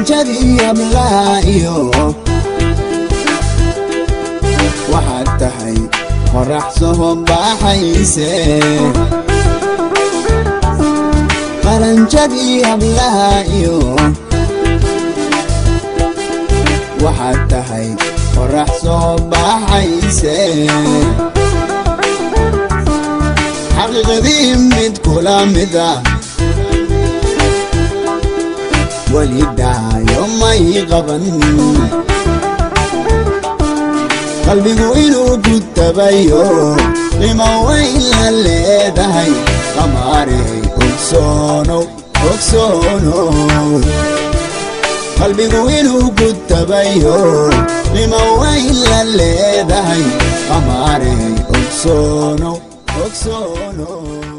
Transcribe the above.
Qalanjadii hablaha iyo waxaad tahay qorax soo baxayse. Qalanjadii hablaha iyo waxaad tahay qorax soo baxayse. Xaqiiqadii mid kula mida welidaayo may qaban, qalbigu inuu ku tabayo qiimo weyn la leedahay. Qamaarey ogsoonow, ogsoonow, qalbigu inuu ku tabayo qiimo weyn la leedahay. Qamaarey ogsoonow, ogsoonow.